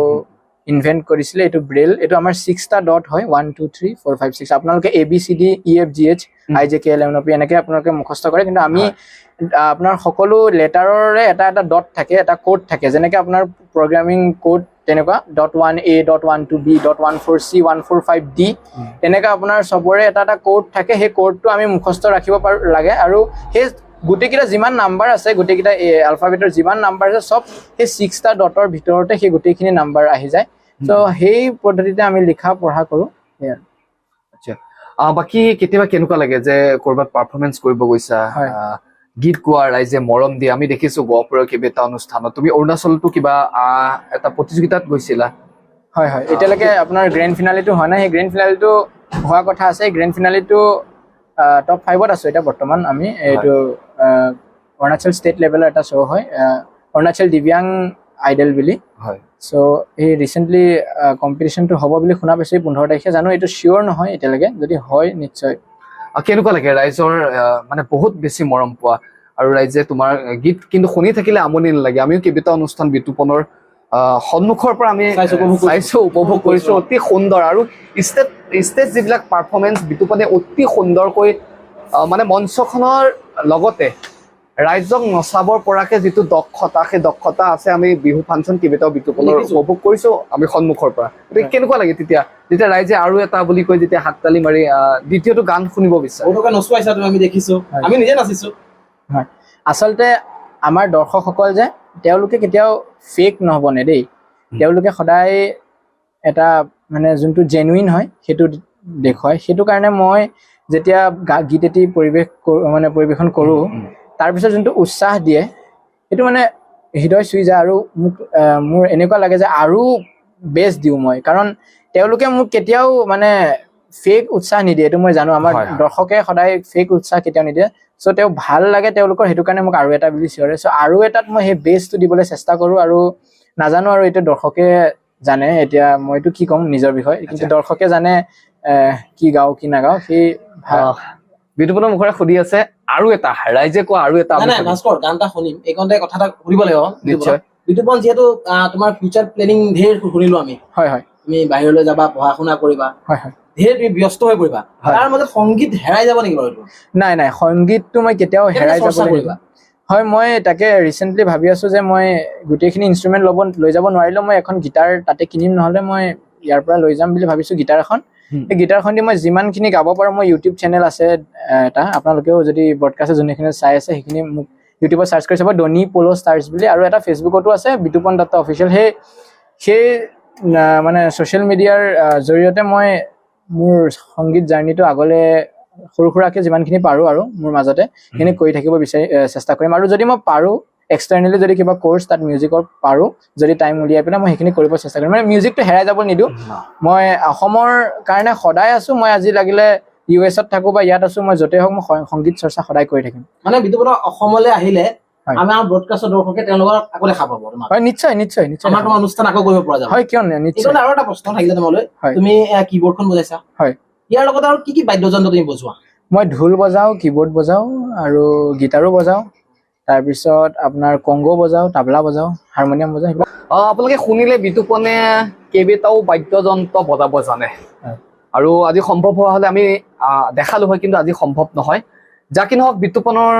ইনভেণ্ট কৰিছিলে এইটো ব্ৰেইল। এইটো আমাৰ ছিক্সটা ডট হয়, 1, 2, 3, 4, 5, 6। আপোনালোকে A B C D E F G H I J K L M N P এনেকে আপোনালোকে মুখস্থ কৰে, কিন্তু আমি আপোনাৰ সকলো লেটাৰৰে এটা এটা ডট থাকে, এটা কোড থাকে, যেনেকে আপোনাৰ প্ৰগ্ৰামিং কোড তেনেকুৱা .1 A, .12 B, .14 C, 145 D, তেনেকে আপোনাৰ চবৰে এটা এটা কোড থাকে। সেই কোডটো আমি মুখস্থ ৰাখিব পাৰোঁ লাগে আৰু সেই গোটেইকেইটা যিমান নাম্বাৰ আছে, গোটেইকেইটা আলফাবেটৰ যিমান নাম্বাৰ আছে, চব সেই ছিক্সটা ডটৰ ভিতৰতে সেই গোটেইখিনি নাম্বাৰ আহি যায়। চ' সেই পদ্ধতিতে আমি লিখা পঢ়া কৰোঁ, সেয়াই। আচ্ছা, বাকী কেতিয়াবা কেনেকুৱা লাগে যে ক'ৰবাত পাৰফৰ্মেঞ্চ কৰিব গৈছা, গীত গোৱা, ৰাইজে মৰম দিয়ে? আমি দেখিছো গহপুৰৰ কেইবাটা অনুষ্ঠানত তুমি অৰুণাচলতো কিবা এটা প্ৰতিযোগিতাত গৈছিলা। হয়, এতিয়ালৈকে আপোনাৰ গ্ৰেণ্ড ফিনালিটো হোৱা নাই। সেই গ্ৰেণ্ড ফিনালিটো হোৱা কথা আছে। গ্ৰেণ্ড ফিনালিটো টপ ফাইভত আছোঁ এতিয়া বৰ্তমান আমি। এইটো অৰুণাচল ষ্টেট লেভেলৰ এটা শ্ব' হয়, অৰুণাচল দিব্যাং আইডল বুলি। চ' এই ৰিচেণ্টলি কম্পিটিশ্যনটো হ'ব বুলি শুনা পাইছোঁ এই 15 তাৰিখে। জানো, এইটো চিয়'ৰ নহয় এতিয়ালৈকে, যদি হয় নিশ্চয়। কেনেকুৱা লাগে ৰাইজৰ মানে বহুত বেছি মৰম পোৱা আৰু ৰাইজে তোমাৰ গীত কিন্তু শুনি থাকিলে আমনি নালাগে। আমিও কেইবাটা অনুষ্ঠান বিতুপনৰ সন্মুখৰ পৰা আমি চাইছো, উপভোগ কৰিছো। চাইছো, উপভোগ কৰিছো। অতি সুন্দৰ আৰু ষ্টেজ যিবিলাক পাৰফৰ্মেঞ্চ বিতুপনে অতি সুন্দৰকৈ মানে মঞ্চখনৰ লগতে ৰাইজক নচাবৰ পৰাকে যিটো দক্ষতা, সেই দক্ষতা আছে। আমি বিহু ফাংচন কেইবাটাও বিতুপনৰ দেখিছো। উপভোগ কৰিছো আমি সন্মুখৰ পৰা। গতিকে কেনেকুৱা লাগে তেতিয়া যেতিয়া ৰাইজে আৰু এটা বুলি কৈ যেতিয়া হাততালি মাৰি দ্বিতীয়টো গান শুনিব বিচাৰে? বহুতকে নচুৱাইছা তুমি, আমি দেখিছো। আমি নিজে নাচিছো। হয়, আচলতে আমাৰ দৰ্শকসকল যে তেওঁলোকে কেতিয়াও ফেক নহ'বনে দেই। তেওঁলোকে সদায় এটা মানে যোনটো জেনুইন হয় সেইটো দেখুৱায়। সেইটো কাৰণে মই যেতিয়া গীত এটি মানে পৰিৱেশন কৰোঁ, তাৰপিছত যোনটো উৎসাহ দিয়ে, সেইটো মানে হৃদয় চুই যায় আৰু মোক মোৰ এনেকুৱা লাগে যে আৰু বেষ্ট দিওঁ মই, কাৰণ তেওঁলোকে মোক কেতিয়াও মানে ফেক উৎসাহ নিদিয়ে, এইটো মই জানো। আমাৰ হয়, হয়। দৰ্শকে সদায় ফেক উৎসাহ কেতিয়াও নিদিয়ে। চ' তেওঁ ভাল লাগে তেওঁলোকৰ, সেইটো কাৰণে মোক আৰু এটা বুলি চিঞৰে। চ' আৰু এটাত মই সেই বেষ্টটো দিবলৈ চেষ্টা কৰোঁ আৰু নাজানো আৰু এইটো দৰ্শকে জানে। এতিয়া মইতো কি ক'ম নিজৰ বিষয়ে, কিন্তু দৰ্শকে জানে কি গাওঁ কি নাগাওঁ সেই বিতুপনৰ মুখৰে সুধি আছে আৰু এটা, ৰাইজে কোৱা আৰু এটা নাই আমি নাই শুনিম। ভাস্কৰ, গান এটা শুনিম। এইকণতে কথা এটা সুধিব লাগিব। নিশ্চয়। বিতুপন, যিহেতু তোমাৰ ফিউচাৰ প্লেনিং ধেৰ শুনিলো আমি। হয় হয় তুমি বাহিৰলৈ যাবা, পঢ়া শুনা কৰিবা, হয় হয় ধেৰ তুমি ব্যস্ত হৈ পৰিবা। তাৰ মাজত সংগীত হেৰাই যাব নেকি বাৰু এইটো? নাই নাই, সংগীতটো মই কেতিয়াও কেনেকে হেৰাই চৰ্চা যাবলৈ কৰিবা? নিদিওঁ। হয়, মই তাকে ৰিচেণ্টলি ভাবি আছো যে মই গোটেইখিনি ইনষ্ট্ৰুমেণ্ট লৈ যাব নোৱাৰিলেও মই এখন গীটাৰ তাতে কিনিম, নহ'লে মই ইয়াৰ পৰা লৈ যাম বুলি ভাবিছো গীটাৰ এখন। সেই গীটাৰখন দি মই যিমানখিনি গাব পাৰোঁ, মই ইউটিউব চেনেল আছে এটা, আপোনালোকেও যদি ব্ৰডকাষ্টে যোনখিনি চাই আছে সেইখিনি মোক ইউটিউবত চাৰ্চ কৰি চাব, ডনি প'ল' ষ্টাৰ্ছ বুলি। আৰু এটা ফেচবুকতো আছে, বিতুপন দত্ত অফিচিয়েল। সেই সেই মানে ছ'চিয়েল মিডিয়াৰ জৰিয়তে মই মোৰ সংগীত জাৰ্ণিটো আগলৈ সৰু সুৰাকৈ যিমানখিনি পাৰোঁ আৰু মোৰ মাজতে সেইখিনি কৰি থাকিব বিচাৰি চেষ্টা কৰিম। আৰু যদি মই পাৰোঁ, এক্সটাৰ্নেলি যদি কিবা কৰ্চ তাত মিউজিকৰ পাৰোঁ, যদি টাইম উলিয়াই পেলাই মই সেইখিনি কৰিব চেষ্টা কৰিম। মানে মিউজিকটো হেৰাই যাব নিদিওঁ। মই অসমৰ কাৰণে সদায় আছোঁ। মই আজি লাগিলে ইউ এছত থাকোঁ বা ইয়াত আছোঁ, মই য'তেই হওক মই সংগীত চৰ্চা সদায় কৰি থাকিম। মানে বিতুপন অসমলৈ আহিলে আমাৰ ব্ৰডকাষ্টৰ দৰ্শকে তেওঁলোকৰ আকৌ দেখা পাব তোমাক। হয়, নিশ্চয় নিশ্চয় নিশ্চয়। আমাৰ তোমাৰ অনুষ্ঠান আকৌ কৰিব পৰা যাব। হয়, কিয় নহয়, নিশ্চয়। এইকাৰণে আৰু এটা প্ৰশ্ন থাকিলে তোমালৈ। তুমি কীবৰ্ডখন বজাইছা। হয়। ইয়াৰ লগতে আৰু কি কি বাদ্যযন্ত্ৰ তুমি বজোৱা? মই ঢোল বজাওঁ, কীবৰ্ড বজাওঁ আৰু গীটাৰো বজাওঁ। তাৰপিছত আপোনাৰ কংগো বজাওঁ, তাবলা বজাওঁ, হাৰমনিয়াম বজাওঁ, সেইবিলাক। আপোনালোকে শুনিলে, বিতুপনে কেইবাটাও বাদ্যযন্ত্ৰ বজাব জানে। আৰু আজি সম্ভৱ হোৱা হ'লে আমি দেখালো হয়, কিন্তু আজি সম্ভৱ নহয়। যা কি নহওক, বিতুপনৰ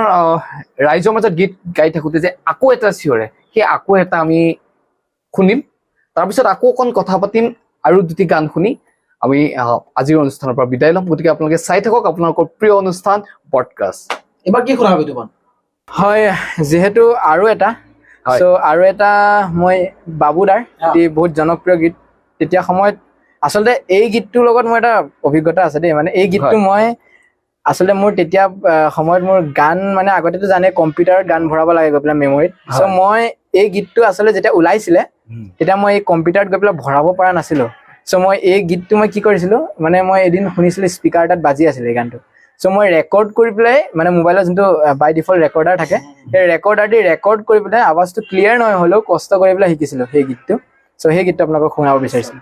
ৰাইজৰ মাজত গীত গাই থাকোঁতে যে আকৌ এটা চিঞৰে, সেই আকৌ এটা আমি শুনিম। তাৰপিছত আকৌ অকণ কথা পাতিম আৰু দুটি গান শুনি আমি আজিৰ অনুষ্ঠানৰ পৰা বিদায় ল'ম। গতিকে আপোনালোকে চাই থাকক আপোনালোকৰ প্ৰিয় অনুষ্ঠান পডকাষ্ট। এইবাৰ কি শুনাবা বিতুপন? হয়, যিহেতু আৰু এটা চ' আৰু এটা মই বাবুদাৰ এটি বহুত জনপ্ৰিয় গীত। তেতিয়া সময়ত আচলতে এই গীতটোৰ লগত মোৰ এটা অভিজ্ঞতা আছে দেই। মানে এই গীতটো মই আচলতে মোৰ তেতিয়া সময়ত মোৰ গান, মানে আগতেতো জানে কম্পিউটাৰত গান ভৰাব লাগে গৈ পেলাই মেমৰিত। চ' মই এই গীতটো আচলতে যেতিয়া ওলাইছিলে, তেতিয়া মই এই কম্পিউটাৰত গৈ পেলাই ভৰাব পৰা নাছিলো। চ' মই এই গীতটো মই কি কৰিছিলো, মানে মই এদিন শুনিছিলো স্পীকাৰ এটাত বাজি আছিলে এই গানটো। চ' মই ৰেকৰ্ড কৰি পেলাই, মানে মোবাইলত যোনটো বাই ডিফল্ট ৰেকৰ্ডাৰ থাকে, সেই ৰেকৰ্ডাৰ দি ৰেকৰ্ড কৰি পেলাই, আৱাজটো ক্লিয়াৰ নহয় হ'লেও কষ্ট কৰি পেলাই শিকিছিলো সেই গীতটো। চ' সেই গীতটো আপোনালোকক শুনাব বিচাৰিছিলো।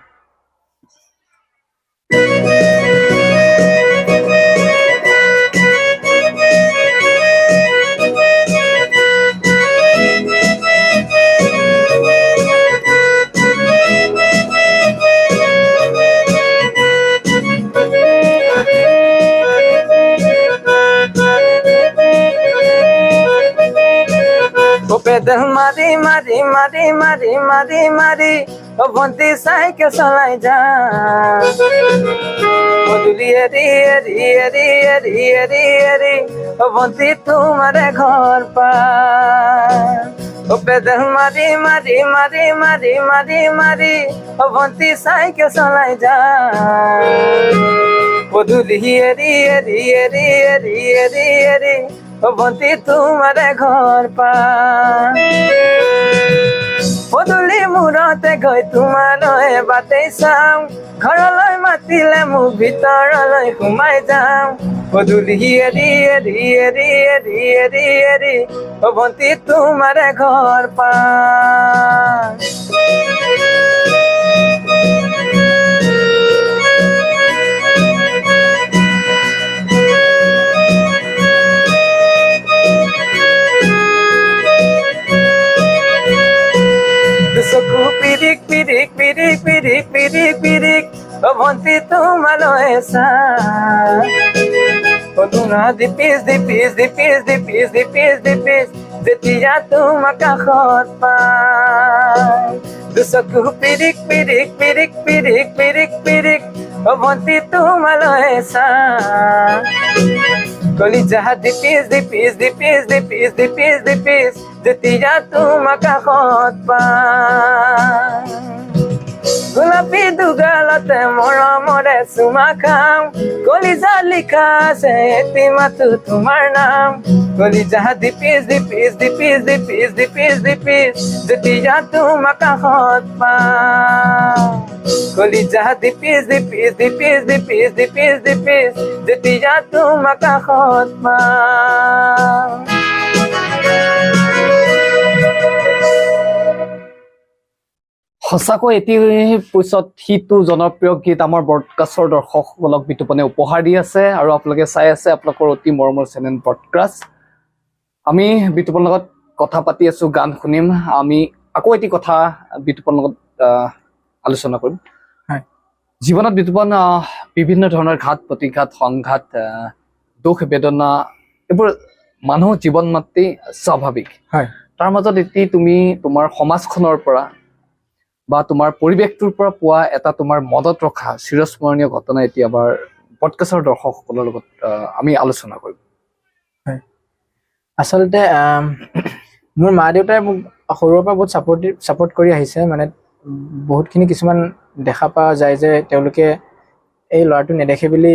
ও পেডেল মাৰি মাৰি মাৰি মাৰি মাৰি মাৰি ও ভন্টি চাইকেল চলাই যা, গধূলি এৰি এৰি এৰি এৰি এৰি এৰি ও ভন্টি তোমাৰে ঘৰ পা। ও পেডেল মাৰি মাৰি মাৰি মাৰি মাৰি মাৰি ও ভন্টি চাইকেল চলাই যা, গধূলি এৰি এৰি এৰি এৰি এৰি এৰি ও ভন্টি তোমাৰে ঘৰ পা। পদূলি মূৰতে গৈ তোমালৈ বাটেই চাওঁ, ঘৰলৈ মাতিলে মোক ভিতৰলৈ সোমাই যাওঁ। পদূলি এৰি এৰি এৰি এৰি এৰি এৰি ও ভন্টি তোমাৰে ঘৰ পাওঁ। দুচকু পিৰিক পিৰিক পিৰিক পিৰিক পিৰিক পিৰিক ও ভন্টি তোমালৈ চাওঁ। ও ধুনা দিপিস দিপিস দিপিস দিপিস দিপিস দিপিস যেতিয়া তোমাক কাষত পাওঁ। দুচকু পিৰিক পিৰিক পিৰিক পিৰিক পিৰিক পিৰিক ও ভন্টি তোমালৈ চাওঁ। কলিজা দিপিস দিপিস দিপিস দিপিস দিপিস দিপিস যেতিয়া তোমাক কাষত পাওঁ। গোলাপী দুগালতে মৰমৰে চুমা খাম, কলিজা লিখা আছে এটি মাথো তোমাৰ নাম। কলিজা দিপিস দিপিস দিপিস দিপিস দিপিস দিপিস যেতিয়া তোমাক কাষত পাওঁ। কলিজা দিপিস দিপিস দিপিস দিপিস দিপিস দিপিস যেতিয়া তোমাক কাষত পাওঁ। সঁচাকৈ এটি পিছত সিটো জনপ্ৰিয় গীত আমাৰ ব্ৰডকাষ্টৰ দৰ্শকসকলক বিতুপনে উপহাৰ দি আছে আৰু আপোনালোকে চাই আছে আপোনালোকৰ অতি মৰমৰ চেনেল ব্ৰডকাষ্ট। আমি বিতুপনৰ লগত কথা পাতি আছো, গান শুনিম। আমি আকৌ এটি কথা বিতুপনৰ লগত আলোচনা কৰিম। জীৱনত বিতুপন বিভিন্ন ধৰণৰ ঘাত প্ৰতিঘাত, সংঘাত, দুখ বেদনা, এইবোৰ মানুহ জীৱন মাত্ৰেই স্বাভাৱিক। তাৰ মাজত এটি তুমি তোমাৰ সমাজখনৰ পৰা বা তোমাৰ পৰিৱেশটোৰ পৰা পোৱা এটা তোমাৰ মনত ৰখা চিৰস্মৰণীয় ঘটনা এতিয়া আমাৰ পডকাষ্টৰ দৰ্শকসকলৰ লগত আমি আলোচনা কৰিম। আচলতে মোৰ মা দেউতাই মোক সৰুৰে পৰা বহুত ছাপৰ্ট কৰি আহিছে। মানে বহুতখিনি কিছুমান দেখা পোৱা যায় যে তেওঁলোকে এই ল'ৰাটো নেদেখে বুলি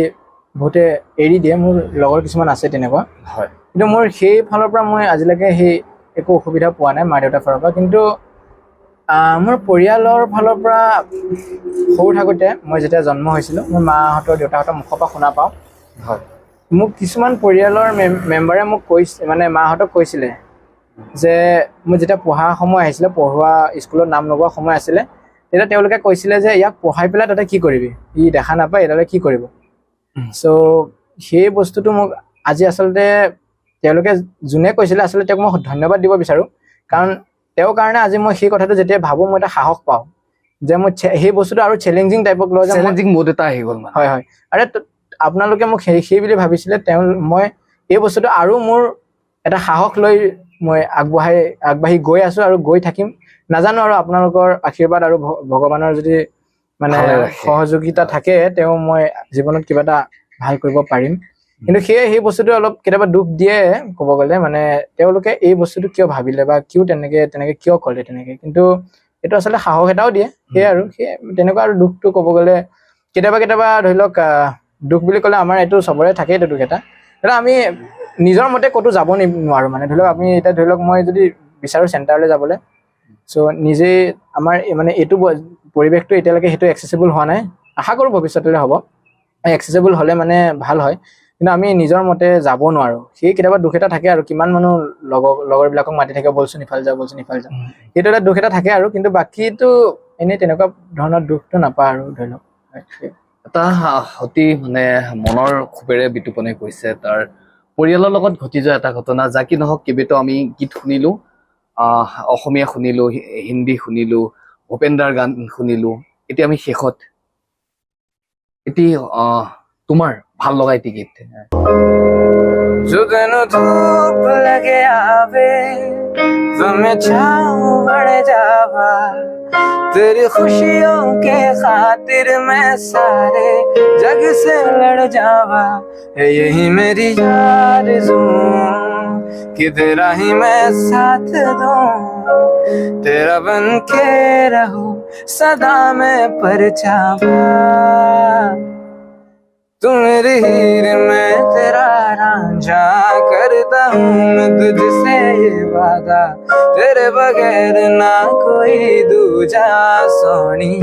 বহুতে এৰি দিয়ে। মোৰ লগৰ কিছুমান আছে তেনেকুৱা। কিন্তু মোৰ সেই ফালৰ পৰা মই আজিলৈকে সেই একো অসুবিধা পোৱা নাই মা দেউতাৰ ফালৰ পৰা। কিন্তু মোৰ পৰিয়ালৰ ফালৰ পৰা সৰু থাকোঁতে মই যেতিয়া জন্ম হৈছিলোঁ, মোৰ মাহঁতৰ দেউতাহঁতৰ মুখৰ পৰা শুনা পাওঁ, মোক কিছুমান পৰিয়ালৰ মেম্বাৰে মোক কৈছে, মানে মাহঁতক কৈছিলে যে মোৰ যেতিয়া পঢ়া সময় আহিছিলে, পঢ়োৱা স্কুলত নাম লগোৱা সময় আছিলে, তেতিয়া তেওঁলোকে কৈছিলে যে ইয়াক পঢ়াই পেলাই তাতে কি কৰিবি, ই দেখা নাপায়, এইডালে কি কৰিব। চ' সেই বস্তুটো মোক আজি আচলতে তেওঁলোকে যোনে কৈছিলে, আচলতে তেওঁক মই ধন্যবাদ দিব বিচাৰোঁ। কাৰণ তেওঁৰ কাৰণে আজি মই সেই কথাটো যেতিয়া ভাবোঁ, মই এটা সাহস পাওঁ যে মই সেই বস্তুটো আৰু চেলেঞ্জিং টাইপক লওঁ যে চেলেঞ্জিং মুড এটা আহি গ'ল মানে। হয়, আৰে আপোনালোকে মোক সেই বুলি ভাবিছিলে, তেওঁ মই এই বস্তুটো আৰু মোৰ এটা সাহস লৈ মই আগবাঢ়ি গৈ আছো আৰু গৈ থাকিম। নাজানো আৰু আপোনালোকৰ আশীৰ্বাদ আৰু ভগৱানৰ যদি মানে ভালে ৰাখে। সহযোগিতা থাকে, তেওঁ মই জীৱনত কিবা এটা ভাল কৰিব পাৰিম। কিন্তু সেই বস্তুটো অলপ কেতিয়াবা দুখ দিয়ে ক'ব গ'লে, মানে তেওঁলোকে এই বস্তুটো কিয় ভাবিলে বা কিয় তেনেকে তেনেকে কিয় ক'লে তেনেকে, কিন্তু এইটো আচলতে সাহস এটাও দিয়ে। সেয়াই আৰু সেই তেনেকুৱা আৰু দুখটো ক'ব গ'লে কেতিয়াবা কেতিয়াবা ধৰি লওক, দুখ বুলি ক'লে আমাৰ এইটো চবৰে থাকেই এইটো দুখ এটা। ধৰি লওক আমি নিজৰ মতে ক'তো যাব নোৱাৰো। মানে ধৰি লওক আমি এতিয়া ধৰি লওক মই যদি বিচাৰোঁ চেণ্টাৰলৈ যাবলৈ, চ' নিজেই আমাৰ মানে এইটো পৰিৱেশটো এতিয়ালৈকে সেইটো এক্সেচিবল হোৱা নাই। আশা কৰোঁ ভৱিষ্যতলৈ হ'ব। এক্সেচিবল হ'লে মানে ভাল হয়, কিন্তু আমি নিজৰ মতে যাব নোৱাৰো। সেই কেতিয়াবা দুখ এটা থাকে আৰু কিমান মানুহ লগৰবিলাকক মাতি থাকে, বলচোন ইফালে যাওঁ, বলচোন ইফালে যাওঁ, সেইটো এটা দুখ এটা থাকে আৰু। কিন্তু বাকীটো এনেই তেনেকুৱা ধৰণৰ দুখটো নাপাওঁ আৰু ধৰি লওক। হয়, সেই। এটা অতি মানে মনৰ ক্ষোভেৰে বিতুপনে কৈছে তাৰ পৰিয়ালৰ লগত ঘটি যোৱা এটা ঘটনা। যা কি নহওক, কেইবাটাও আমি গীত শুনিলো, অসমীয়া শুনিলো, হিন্দী শুনিলো, ভূপেন দাৰ গান শুনিলো। এতিয়া আমি শেষত এটি তোমাৰ ভাল লগা এটি গীত। जो तैनू धूप लगे आवे तो मैं छाँव बढ़ जावा, तेरी खुशियों के खातिर मैं सारे जग से लड़ जावा, है यही मेरी आरज़ू कि तेरा ही मैं साथ दूं, तेरा बन के रहूं सदा मैं परछावा, तू मेरी हीर मैं तेरा रांझा, करता हूँ मैं तुझसे ये वादा, तेरे बगैर ना कोई दूजा सोहणिए,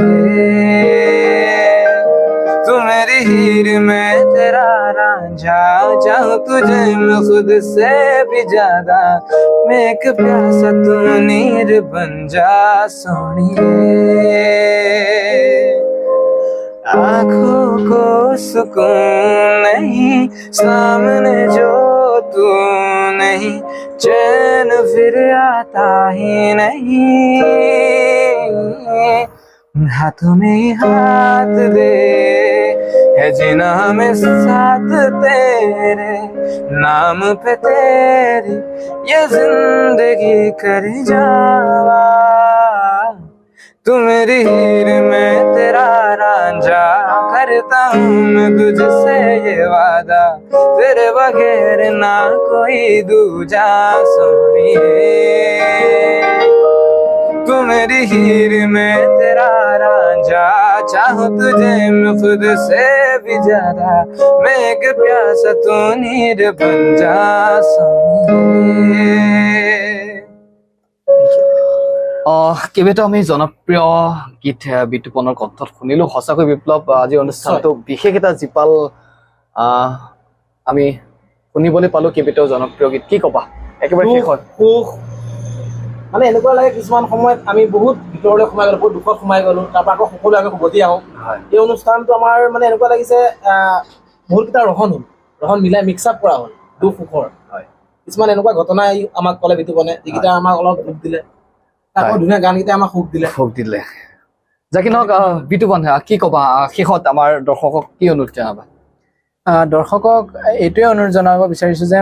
तू मेरी हीर मैं तेरा रांझा, चाहूँ तुझे मैं खुद से भी ज्यादा, मैं एक प्यासा तू नीर बन जा सोहणिए, आँखों को सुकून नहीं सामने जो तू नहीं, चैन फिर आता ही नहीं, हाथों में हाथ दे है जीना हमें साथ तेरे नाम पे, तेरी ये जिंदगी कर जावा, तू मेरी हीर मैं तेरा रांझा, करता हूँ मैं तुझसे ये वादा, तेरे बगैर ना कोई दूजा सोहणिए, तू मेरी हीर मैं तेरा रांझा, चाहूँ तुझे मैं खुद से भी ज्यादा, मैं एक प्यासा तू नीर बन जा सोहणिए। কেইবাটাও আমি জনপ্ৰিয় গীত বিতুপনৰ কণ্ঠত শুনিলো। সঁচাকৈ বিপ্লৱ, আজিৰ অনুষ্ঠানটো বিশেষ এটা জীপাল, আমি শুনিবলৈ পালো কেইবাটাও জনপ্ৰিয় গীত। কি কবা একেবাৰে শেষত? সুখ মানে এনেকুৱা লাগে কিছুমান সময়ত আমি বহুত ভিতৰলৈ সোমাই গ'লো, বহুত দুখত সোমাই গ'লো, তাৰ পৰা আকৌ সকলোৱে আমি উভতি আহোঁ। এই অনুষ্ঠানটো আমাৰ মানে এনেকুৱা লাগিছে, বহুতকেইটা ৰহণ হ'ল, ৰহণ মিলাই মিক্স আপ কৰা হ'ল দুখ সুখৰ। কিছুমান এনেকুৱা ঘটনাই আমাক ক'লে বিতুপনে, যিকেইটা আমাক অলপ দুখ দিলে, আকৌ ধুনীয়া গানকেইটাই আমাক সুখ দিলে। সুখ দিলে। যাকি নহওক, বিতুপন, কি কবা শেষত আমাৰ দৰ্শকক কি অনুৰোধ জনাবা? দৰ্শকক এইটোৱে অনুৰোধ জনাব বিচাৰিছো যে,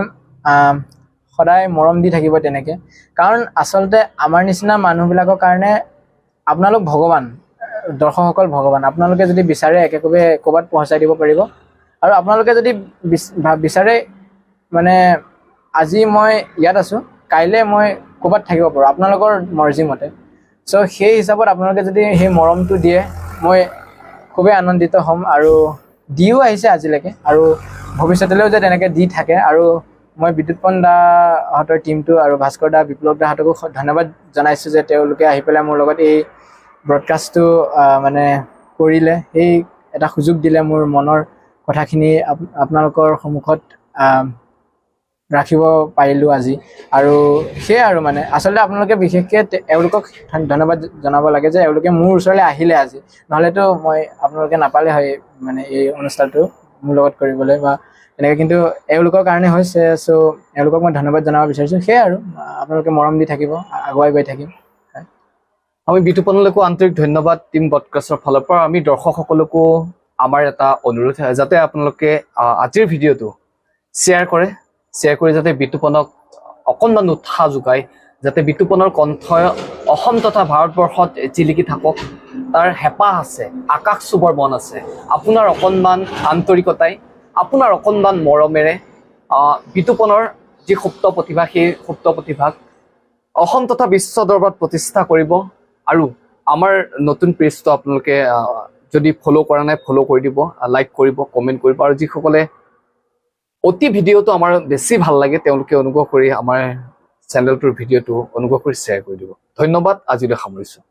সদায় মৰম দি থাকিব তেনেকে, কাৰণ আচলতে আমাৰ নিচিনা মানুহবিলাকৰ কাৰণে আপোনালোক ভগৱান, দৰ্শকসকল ভগৱান। আপোনালোকে যদি বিচাৰে একেকোবে ক'ৰবাত পহুঁচাই দিব পাৰিব। আৰু আপোনালোকে যদি বিচাৰে, মানে আজি মই ইয়াত আছোঁ, কাইলৈ মই ক'ৰবাত থাকিব পাৰোঁ আপোনালোকৰ মৰ্জি মতে। চ' সেই হিচাপত আপোনালোকে যদি সেই মৰমটো দিয়ে, মই খুবেই আনন্দিত হ'ম। আৰু দিও আহিছে আজিলৈকে আৰু ভৱিষ্যতলৈও যে তেনেকৈ দি থাকে। আৰু মই বিদ্যুৎপন দাহঁতৰ টীমটো আৰু ভাস্কৰ দা, বিপ্লৱ দাহঁতকো ধন্যবাদ জনাইছোঁ যে তেওঁলোকে আহি পেলাই মোৰ লগত এই ব্ৰডকাষ্টটো মানে কৰিলে, সেই এটা সুযোগ দিলে মোৰ মনৰ কথাখিনি আপোনালোকৰ সন্মুখত ৰাখিব পাৰিলোঁ আজি। আৰু সেয়াই আৰু মানে আচলতে আপোনালোকে বিশেষকৈ এওঁলোকক ধন্যবাদ জনাব লাগে যে এওঁলোকে মোৰ ওচৰলৈ আহিলে আজি, নহ'লেতো মই আপোনালোকে নাপালে হয় মানে এই অনুষ্ঠানটো মোৰ লগত কৰিবলৈ বা তেনেকৈ, কিন্তু এওঁলোকৰ কাৰণে হৈছে। চ' এওঁলোকক মই ধন্যবাদ জনাব বিচাৰিছোঁ। সেয়াই আৰু আপোনালোকে মৰম দি থাকিব, আগুৱাই গৈ থাকিম। আমি বিতুপনলৈকো আন্তৰিক ধন্যবাদ টীম বডকাষ্টৰ ফালৰ পৰা। আমি দৰ্শকসকলকো আমাৰ এটা অনুৰোধ, যাতে আপোনালোকে আজিৰ ভিডিঅ'টো শ্বেয়াৰ কৰে, শ্বেয়াৰ কৰি যাতে বিতুপনক অকণমান উৎসাহ যোগায়, যাতে বিতুপনৰ কণ্ঠই অসম তথা ভাৰতবৰ্ষত জিলিকি থাকক। তাৰ হেঁপাহ আছে, আকাশ চুবৰ মন আছে। আপোনাৰ অকণমান আন্তৰিকতাই, আপোনাৰ অকণমান মৰমেৰে বিতুপনৰ যি সুপ্ত প্ৰতিভা, সেই সুপ্ত প্ৰতিভাক অসম তথা বিশ্ব দৰবাৰত প্ৰতিষ্ঠা কৰিব। আৰু আমাৰ নতুন পেজটো আপোনালোকে যদি ফ'ল' কৰা নাই, ফ'ল' কৰি দিব, লাইক কৰিব, কমেণ্ট কৰিব। আৰু যিসকলে অতি ভিডিঅ'টো আমাৰ বেছি ভাল লাগে, তেওঁলোকে অনুগ্ৰহ কৰি আমাৰ চেনেলটোৰ ভিডিঅ'টো অনুগ্ৰহ কৰি শ্বেয়াৰ কৰি দিব। ধন্যবাদ, আজিলৈ সামৰিছোঁ।